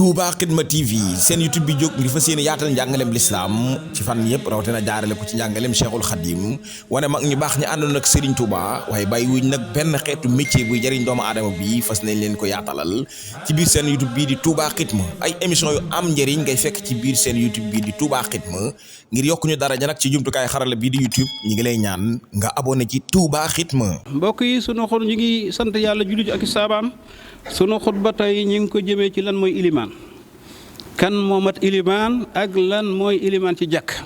Touba Xidma TV seen YouTube bi jóg ngir fas yéene yaatal njàngaleem lislaam ci fan yëpp rawatina jaarale ko ci njàngaleem Cheikhul Khadim wane mag ñu baax ñi àndoon ak Serigne Touba waaye bàyyi wuñ nag benn xeetu métier buy jëriñ doomu aadama bi fas nañ leen ko yaatalal ci biir seen YouTube bii di Touba Xidma ay émission yu am njëriñ ngay fekk ci biir seen YouTube bii di Touba Xidma ngir yokku ñu daraja nag ci jumtukaay xarala bii di YouTube ñi ngi lay ñaan nga abonné ci Touba Xidma. mbokk yi sunu xol ñu ngi sant yàlla jullit ak saabaam sunu xutba tey ñu ngi ko jëmee ci lan mooy ilimaan kan moo mat ilimaan ak lan mooy ilimaan ci jàkk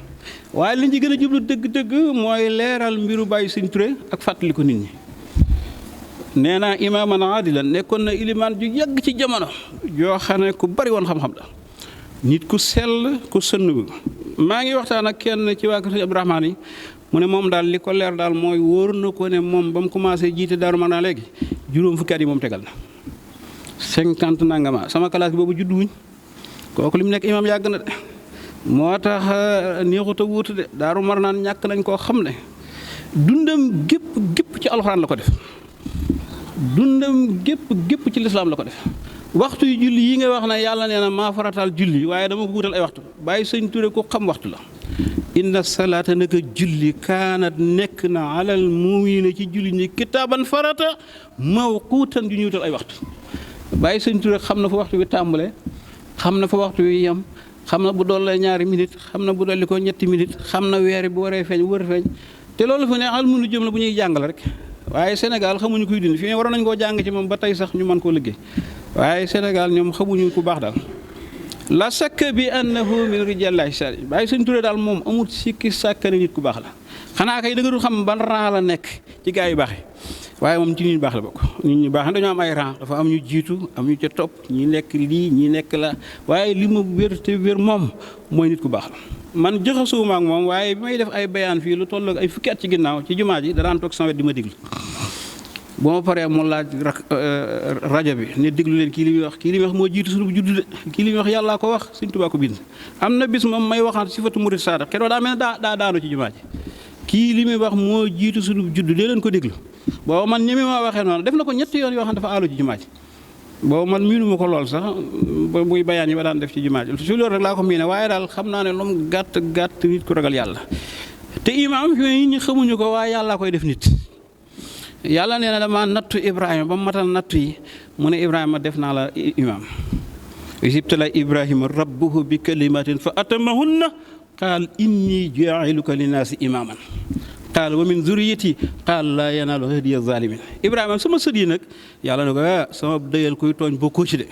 waaye li ñu gën a jublu dëgg-dëgg mooy leeral mbiru Baye Serigne Touré ak fàttali ko nit ñi. nee naa imaaman aadilan nekkoon na ilimaan ju yàgg ci jamono joo xam ne ku bari woon xam-xam la nit ku sell ku sënn. maa ngi waxtaan ak kenn ci waa kër Sëñ Abdourahmane yi mu ne moom daal li ko leer daal mooy wóor na ko ne moom ba mu commencé jiite Daaru Marnaan léegi juróom fukki at yi moom tegal na 50 nangama sama classe bi boobu juddu wuñ kooku li mu nekk imaam yàgg na de moo tax neexut a wuute de Daaru Marnaan ñàkk nañ koo xam ne dundam gépp ci alxuraan la ko def dundam gépp ci lislaam la ko def waxtu yu julli yi nga wax ne yàlla nee na maa farataal julli waaye dama ko wutal ay waxtu Baye Serigne Touré ko xam waxtu la inna salaata naka julli kaanat nekk na alal mu'miniina ci julli ni kitaaban farata mawquutan ju ñu wutal ay waxtu Baye Serigne Touré xam na fa waxtu wi tàmbale xam na fa waxtu wi yem xam na bu doon lay ñaari minute xam na bu dolli ko ñetti minute xam na weer bu waree feeñ wër feeñ te loolu fu ne almu lu jëm la bu ñuy jàngal rek waaye Sénégal xamuñu kuy dindi fi ne waroon nañu koo jàng ci moom ba tey sax ñu mën koo liggéey waaye Sénégal ñoom xamuñu ku baax daal la sakk bi annahu min rijalillahi salihin Baye Serigne Touré daal moom amul sikki sàkkane nit ku baax la xanaa kay da nga dul xam ban rang la nekk ci gaa yu baax yi waaye moom ci nit ñu baax la bokk nit ñu baax dañoo am ay rang dafa am ñu jiitu am ñu ca topp ñi nekk lii ñi nekk la waaye li ma wér te wér moom mooy nit ku baax la man joxasuuma ak moom waaye bi may def ay bayaan fii lu toll ak ay fukki at ci ginnaaw ci jumaa ji danaan toog sama wet di ma déglu boo ma paree mu laaj rajo bi ne déglu leen kii li muy wax kii li muy wax moo jiitu suñu juddu de kii li muy wax yàllaa ko wax Sëñ Tuubaa ko bind am na bis moom may waxaan sifatu murid saada xedoo daa mel ne daa daanu ci jumaa ji kii li muy wax moo jiitu suñu juddu dee leen ko déglu booba man ñeme maa waxee noonu def na ko ñetti yoon yoo xam ne dafa aalu ci jumaa ji booba man miinu ma ko lool sax muy bayaan yi ba daan def ci jumaa ji su loolu rek laa ko miine waaye daal xam naa ne lu mu gàtt nit ku ragal yàlla te imaam fi nit ñi xamuñu ko waaye yàllaa koy def nit yàlla nee na dama nattu Ibrahima ba mu matal nattu yi mu ne Ibrahima def naa la imaam isibtala Ibrahima rabbuhu bi kalimatin fa atamahunna qaal inni jaa'iluka linnaasi imaaman qaal wa min zurriyati qaal laa yanaalu ahdiya zalimin Ibrahima sama sët yi nag yàlla ne ko sama dëyal kuy tooñ bokkoo ci de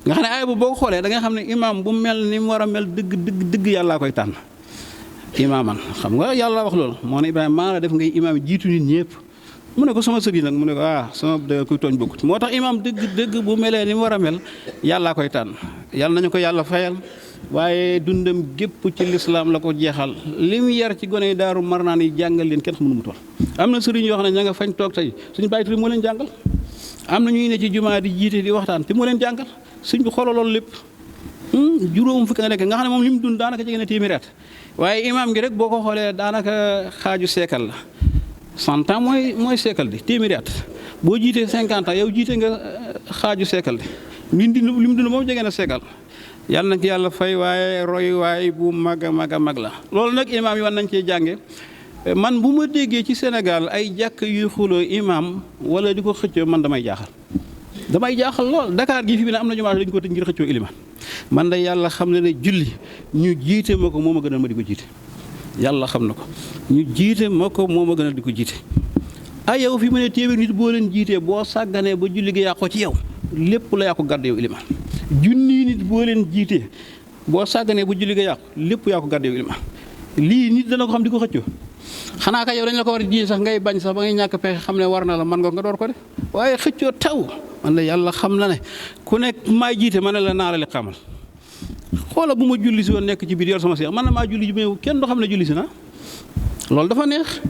nga xam ne aaya bu boo ko xoolee da nga xam ne imaam bu mel ni mu war a mel dëgg yàllaa koy tànn imaaman xam nga yàlla wax loolu moo ne Ibrahima maa la def ngay imaam jiitu nit ñëpp mu ne ko sama sët yi nag mu ne ko sama dëgg kuy tooñ bokkut moo tax imaam dëgg bu melee ni mu war a mel yàllaa koy tànn yàlla nañu ko yàlla fayal waaye dundam gépp ci lislaam la ko jeexal li mu yar ci gone yi Daaru Marnaan yi jàngal leen kenn xamunu mu toll am na sëriñ yoo xam ne ña nga fañ toog tey suñu Baye Touré moo leen jàngal am na ñuy ne ci jumaa di jiite di waxtaan te moo leen jàngal suñ bi xoolal loolu lépp juróom fukki nga nekk nga xam ne moom li mu dund daanaka jege na téeméeri at waaye imaam gi rek boo ko xoolee daanaka xaaju seekal la 100 ans mooy seekal di téeméeri at boo jiitee 50 ans yow jiite nga xaaju seekal di li mu dund moom jege na seekal yàlla na ci yàlla fay waaye roy waay bu mag a mag la loolu nag imaam yi war nañ cee jànge man bu ma déggee ci Sénégal ay jàkk yuy xuloo imaam wala di ko xëccoo man damay jaaxal lool Dakar gi fi bi ne am na jumaa dañu ko tëj ngir xëccoo ilimaan man da yàlla xam ne julli ñu jiite ma ko moo ma gënal ma di ko jiite yàlla xam na ko ñu jiite ma ko moo ma gënal di ko jiite ay yow fi mu ne téeméer nit boo leen jiitee boo sàgganee ba julli gi yàqoo ci yow lépp la yàqu gàdd yow ilimaan junni nit boo leen jiitee boo sàgganee ba julli gi yàqu lépp yaa ko gàdd yow ilimaan lii nit dana ko xam di ko xëccoo xanaa ka yow dañ la ko war a jiite sax ngay bañ sax ba ngay ñàkk pexe xam ne war na la man nga door ko def waaye xëccoo taw man la yàlla xam na ne ku nekk maa jiite ma ne la naa la li xamal xoola bu ma julli si woon nekk ci biir yor sama seex man na maa julli ji mais kenn du xam ne julli si na loolu dafa neex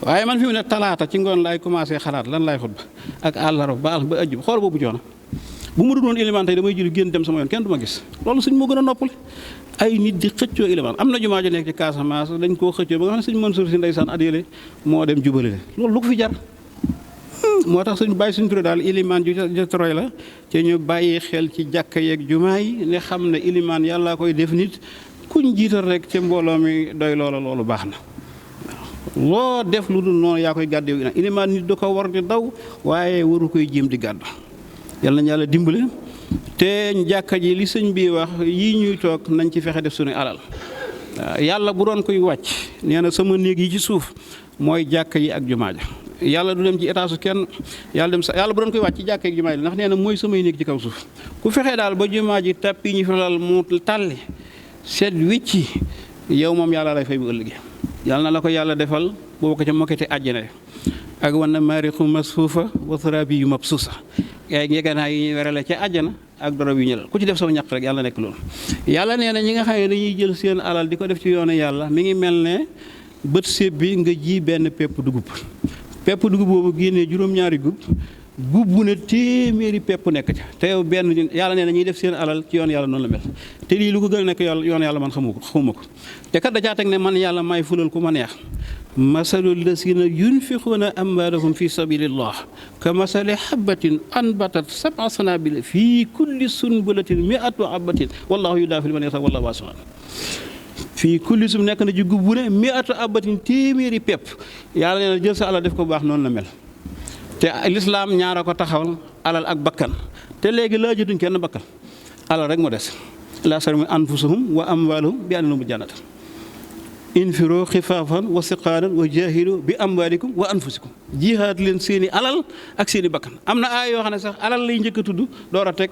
waaye man fi mu ne talaata ci ngoon laay commencé xalaat lan laay xutba ak àllarba ba ajjub xoola boobu coono bu ma doon ilimaan tey damay julli génn dem sama yoon kenn du ma gis loolu suñ moo gën a noppale ay nit di xëccoo ilimaan am na jumaa ju nekk ci Casamance dañ koo xëccoo ba nga xam ne suñ Mansour si ndeysaan adiyele moo dem jubale loolu lu ko fi jar moo tax suñu bàyyi suñu turé daal ilimaan ju jotoroy la te ñu bàyyi xel ci jàkka yeeg jumaa yi ne xam ne ilimaan yàllaa koy def nit kuñ jiital rek ci mbooloo mi doy loola loolu baax na loo def lu dul noonu yaa koy gàddu ilimaan nit da ko war di daw waaye waru koy jéem di gàddu yàlla nañ yàlla dimbale te jàkka ji li sëñ bi wax yii ñuy toog nañ ci fexe def suñu alal waaw yàlla bu doon koy wàcc nee na sama néeg yi ci suuf mooy jàkka yi ak jumaa ja yàlla du dem ci état su kenn yàlla bu doon koy wàcc ci jàkka yi ak jumaa yi ndax nee na mooy samay néeg ci kaw suuf ku fexee daal ba jumaa ji tàppi ñu fi lal mu tàlli seet wicci yow moom yàlla lay fay bu ëllëgee yàlla na la ko yàlla defal boobu ko ca mokkete àjjana ak wana maariqu masfuufa wa sarabi yu mabsuusa ay ngeeganaay yi ñuy werale ca àjjana ak dorob yu ñëlal ku ci def sama ñaq rek yàlla nekk loolu yàlla nee na ñi nga xam ne dañuy jël seen alal di ko def ci yoonu yàlla mi ngi mel ne bët séb bi nga ji benn pepp dugub boobu génnee juróom-ñaari gub bu ne téeméeri pepp nekk ca te yow benn yàlla nee na ñuy def seen alal ci yoon yàlla noonu la mel te lii lu ko gën a nekk yoon yàlla man xamuma ko te kat da caa teg ne man yàlla may fulal ku ma neex masalul lasina yunfiquuna amwaalahum fi sabilillah ka masali habbatin anbatat sab'a sanabila fii kulli sunbulatin mi'atu habbatin wallahu yudaafi liman yashaa wallahu waasi'un fii kulli sum nekk na ji gub bu ne mi'atu habbatin téeméeri pepp yàlla nee na jël sa alal def ko baax noonu la mel te lislaam ñaara ko taxawal alal ak bakkan te léegi laa jotuñ kenn bakkan alal rek moo des laa sarmi anfusahum wa amwaalahum bi anna lahumul jannata infiro xifaafan wa siqaaran wa jaahidu bi amwaalikum wa anfusikum jihaad leen seeni alal ak seeni bakkan am na aay yoo xam ne sax alal lay njëkk a tudd door a teg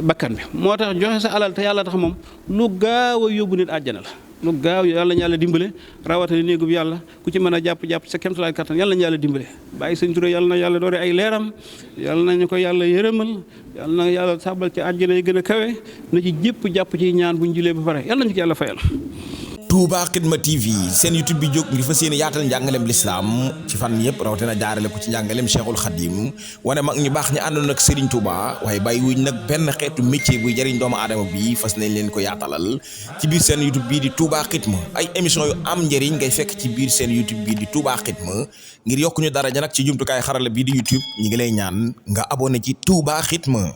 bakkan bi moo tax joxe sa alal te yàlla tax moom lu gaaw a yóbbu nit àjjana la lu gaaw yàlla ñu yàlla dimbale rawatina néegub yàlla ku ci mën a jàpp sa kéemtalaay kattan yàlla ñu yàlla dimbale bàyyi sëñ Touré yàlla na yàlla doore ay leeram yàlla nañu ko yàlla yërëmal yàlla na yàlla sabal ci àjjana yi gën a kawe na ci jëpp jàpp ci ñaan bu ñu julee ba pare yàlla nañu ko yàlla fayal. Touba Xidma TV seen YouTube bi jóg ngir fas yéene yaatal njàngaleem lislaam ci fan yëpp rawatina jaarale ko ci njàngaleem Cheikhul Khadim wane mag ñu baax ñi àndoon ak Serigne Touba waaye bàyyi wuñ nag benn xeetu métier buy jëriñ doomu aadama bi fas nañ leen ko yaatalal ci biir seen YouTube bii di Touba Xidma ay émission yu am njëriñ ngay fekk ci biir seen YouTube bii di Touba Xidma ngir yokk ñu daraja nag ci jumtukaay xarala bii di YouTube ñi ngi lay ñaan nga abonné ci Touba Xidma.